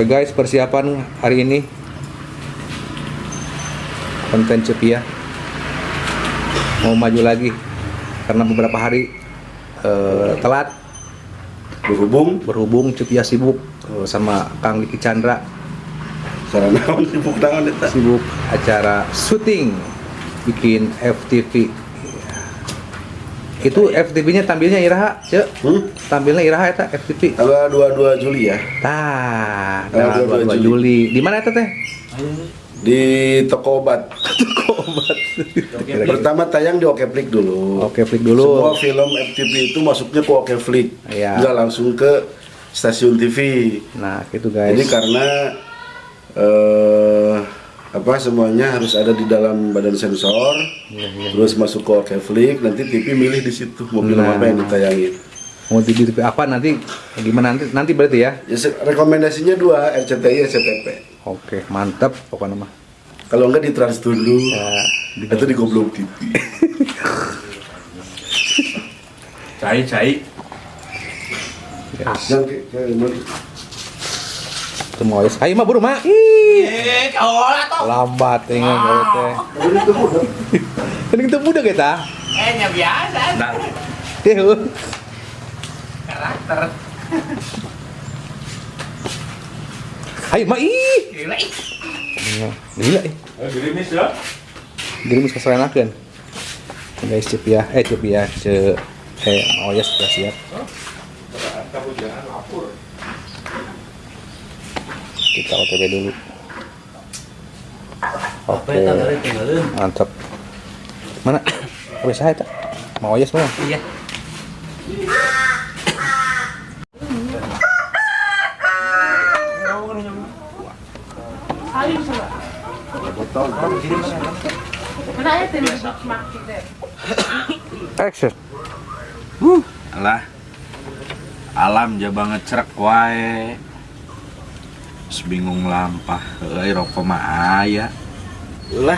Oke guys, persiapan hari ini konten Cepia mau maju lagi karena beberapa hari telat Berhubung berhubung Cepia sibuk sama Kang Diki Chandra. Sarana sibuk naon eta? Sibuk acara syuting bikin FTV. Itu FTV-nya tampilnya iraha, Cek? Hmm? Tampilnya iraha eta FTV? Tanggal 22 Juli ya. Tah, Tanggal tanggal 22 22 Juli. Di mana eta teh? Di toko obat. Toko obat. Pertama tayang di Okeflix dulu. Okeflix dulu. Semua film FTV itu masuknya ke Okeflix. Iya. Nggak langsung ke stasiun TV. Nah, gitu guys. Jadi karena apa semuanya harus ada di dalam badan sensor. Iya. Terus masuk ke Okeflix, nanti TV milih di situ mau film Nah. apa yang ditayangin. Mau di TV apa nanti gimana nanti nanti berarti ya? Ya, rekomendasinya dua, RCTI, SCTV. Oke, mantap pokoknya mah. Kalau enggak di Trans dulu. Ya, Atau di Goblok TV. Cai cai. Yes. Jangan kayak gimana? Semua ya. Ayo mah buru mah. Ih. Lambat ingat kalau teh. Ini kita muda kita. Nya biasa. Nah, Teh. Karakter. Ayo mah ih. Gila ih. Gila ih. Gerimis ya. Gerimis keserenakeun. Guys, cep ya. Cep ya. Ce oh ya sudah siap. Kita OTW dulu. Oke. Mantap. Mana? Apa saya tak? Mau aja semua. Iya. Action. Alah. Alam ja banget cerek wae. Terus bingung lampah, euy rokok mah aya. Lah,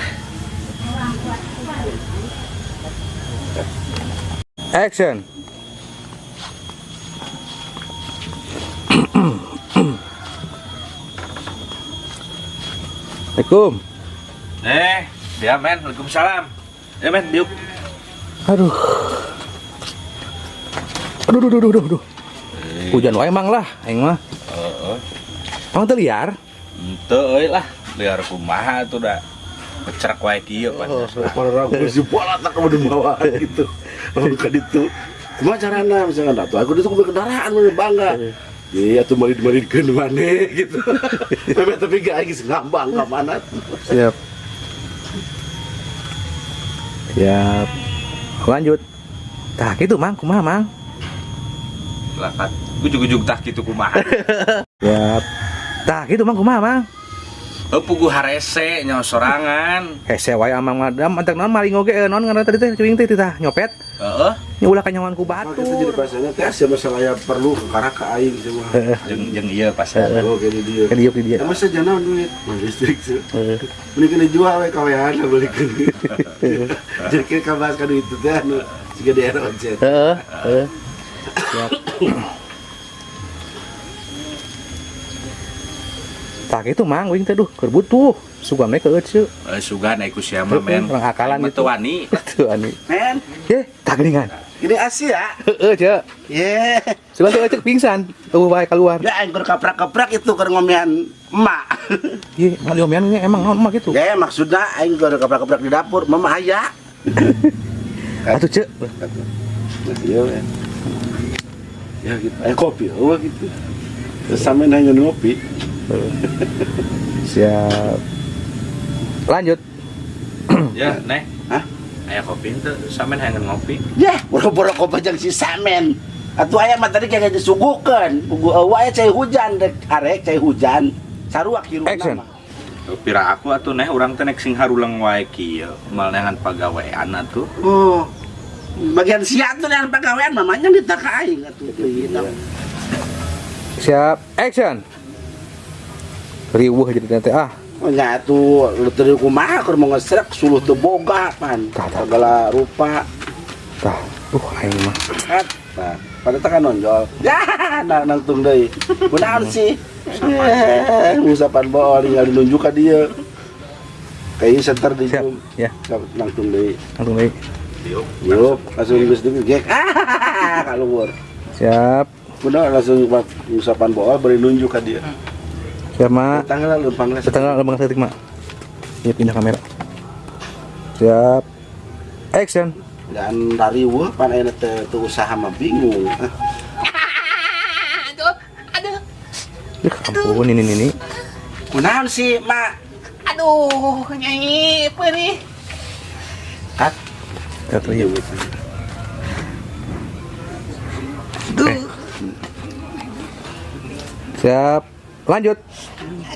Action. Assalamualaikum. Ya men, Waalaikumsalam. Ya men, diuk. Aduh. Aduh, aduh, aduh, aduh, aduh. Hujan wae emang lah, aing mah. Heeh. Emang teu liar? Henteu euy lah, liar kumaha tuh da. Kecerek wae kieu pan. Para ragu si bola tak kamu dibawa gitu. Lalu ke ditu. Kumaha carana misalkan atuh aku ditu kudu kendaraan mana bangga. Iya atuh marid-maridkeun maneh gitu. Memang tapi gak aing geus ngambang ka mana. Siap. Siap. Lanjut. Tah kitu Mang, kumaha Mang? Lah kan ujug-ujug tah kitu kumaha. Siap. Tah kitu Mang, kumaha Mang? Heuh puguh harese nyawa sorangan. Hese wae amang mah dam antek naon maling oge naon ngaranna tadi teh cuing teh tah nyopet. Heeh. Nya ulah kanyawan ku Kita jadi batur. bahasanya teh sia masalah ya perlu karena ka aing semua. Jeung jeung ieu pasal. Oh kayak di dia. Ka dieu ka dieu. Ya masa jana duit, mah listrik sih. Heeh. Mending kena jual we kawean belikeun. Jadi kita kabahas ka duit teh anu siga di ROC. Heeh, heeh. Siap. Tah kitu Mang, wing teh duh keur butuh. Sugan we keut seuh. Sugan ku sia mah men. Orang akalan Aing mah gitu. teu wani. Tuh ani. Men, Ye, tah geuningan. ini Asia. Heeh, Ceu. Ye. Sugan teh cek pingsan. Eueuh wae keluar. Ya aing keur kaprak-kaprak itu keur ngomean emak. Ye, ngaliomean ini emang naon emak gitu. Ya maksudna aing keur kaprak-kaprak di dapur, mama aya. Atuh Ceu. Nah, iya we. Ya gitu. Ayo kopi, oh gitu. Terus sampe nanya ngopi. Siap. Lanjut. Ya, neh. Hah? Aya kopi henteu, sampean hayang ngopi. Ya, boro-boro kopi jeung si Samen. Atuh aya mah tadi kayaknya disuguhkeun. Pugu eueuh aya cai hujan rek arek cai hujan. Sarua hirupna Action. mah. Pira aku atuh neh urang teh nek sing harulang wae kieu. Moal neangan pagawean atuh. Oh. Bagian sia tuh yang pagawean mamanya ditaka aing atuh teuing. Siap. Action. Riweuh jadi teh ah. Oh nya atuh lu teu kumaha keur mau ngesrek suluh teu boga pan. Tah, tah. Segala rupa. Tah, aing mah. Tah, pada tekan nonjol. Ya, nangtung deui. Kunaon sih? Usapan bool tinggal dinunjuk ka dieu. Kayaknya center di Siap, ya. Langsung deui. Langsung deui. Yuk, langsung geus deui gek. Ah, kaluhur. Siap. Kunaon langsung usapan bool bari nunjuk ka dieu. Siap, Mak. Tanggal lempang lah. Tanggal lempang saeutik, Mak. Iya, pindah kamera. Siap. Action. Dan dari wah pan ayeuna teh teu usaha mah bingung. Aduh, aduh. Ih, ampun ini. Kunaon sih, Mak? Aduh, Nyai perih. Kat. Iya. Aduh. Siap. Lanjut.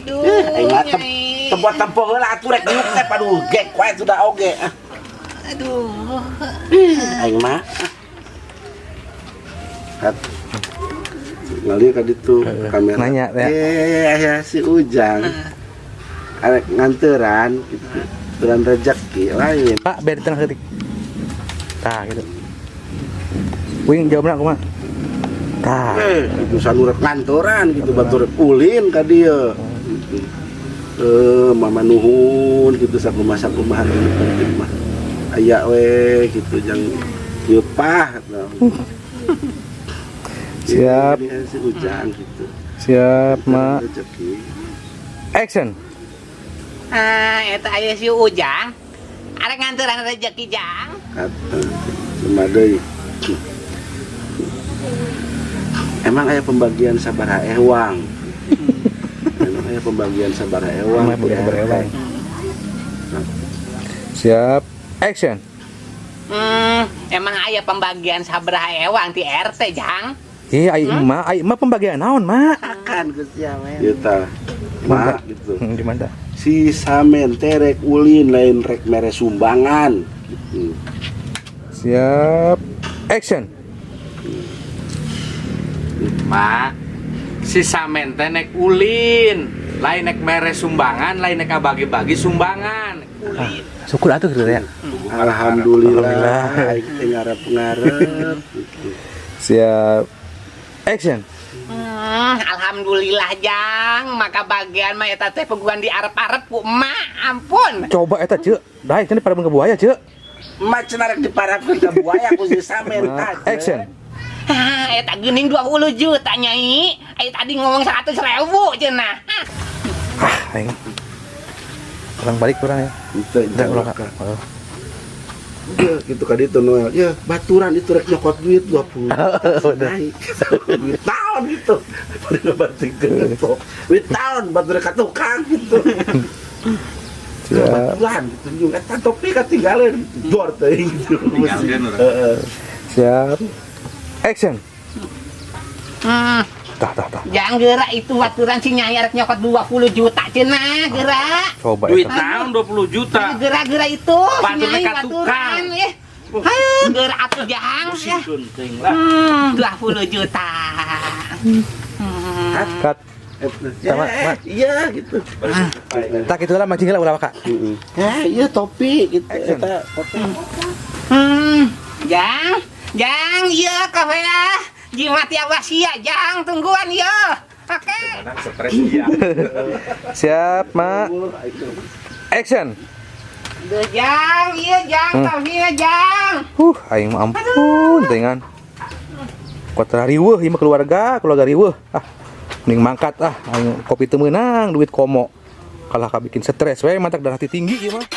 Aduh. Aing mah tempo tempo heula atuh rek diuk teh aduh gek wae sudah oge. Aduh. Aing mah. Kat. Ngalir ka ditu kamera. Nanya ya. Ya si Ujang. Arek nganteran gitu. Nganteran rezeki lain. Pak, biar di tengah detik. Tah gitu. Wing jawabna kumaha? Tah. Itu sanurek ngantoran gitu batur ulin ka dieu. Gitu. Mama nuhun gitu sakumaha anu penting mah. Aya we gitu jang nyeupah. Siap. Si Ujang gitu. Siap, Mak. Rezeki. Action. Ah, eta aya si Ujang. Arek nganteran rezeki Jang. Cuma deui. Emang aya pembagian sabaraha ewang. Emang aya pembagian sabaraha ewang. Emang pembagian sabaraha ewang. Siap. Action. Emang aya pembagian sabaraha ewang ti RT, Jang? Ih, ai emak, ai emak pembagian naon, Mak? Akan geus sia we. Ieu tah. Mak gitu. Gimana? Si samen teh rek ulin lain rek mere sumbangan gitu. Siap. Action. Mak, si samen teh nek ulin, lain nek mere sumbangan, lain nek bagi-bagi sumbangan. Ulin. Syukur atuh gitu ya. Alhamdulillah, aing teh ngarep-ngarep gitu. Siap. Action. Alhamdulillah Jang, maka bagian mah eta teh peguan diarep-arep ku emak, ampun. Coba eta ceuk, daek cenah pada ke buaya ceuk. Emak cenah rek diparapkeun ka buaya ku si samen tah. Action. Hah, eta geuning 20 juta Nyai. Aya tadi ngomong 100.000 cenah. Ah, aing. Orang balik kurang ya. Henteu ulah. Ya, gitu ka ditu Noel. Ya, baturan itu rek nyokot duit 20. Naik. Duit naon gitu. Pada ngebantingkeun gitu. Duit naon batur ka tukang gitu. Siap. Baturan gitu nyung eta topi katinggalan. Dor teuing gitu. Tinggalkeun urang. Heeh. Siap. Action. Tah. Jangan gerak itu baturan si Nyai rek nyokot 20 juta cenah, gerak. Coba duit eta. naon 20 juta. Gerak-gerak itu si Batur Nyai ka tukang. baturan eh. Hayu gerak atuh Jang ya. Pusingkeun teuing lah. 20 juta. Cut. Sama, Mak. Iya gitu. Tak itulah mancing lah ulah waka. Heeh. Ya, iya topi gitu eta topi. Jang, Jang, iya kafe ya. Jimat ya wasia, Jang, tungguan ya. Oke. Menang stres dia. Siap, Mak. Action. Duh, Jang, iya Jang, topinya Jang. Aing mah ampun teuingan. Kota riweuh ieu mah keluarga, keluarga riweuh. Ah, mending mangkat ah, aing kopi teu meunang, duit komo. Kalah ka bikin stres we, mantak darah tinggi ieu mah.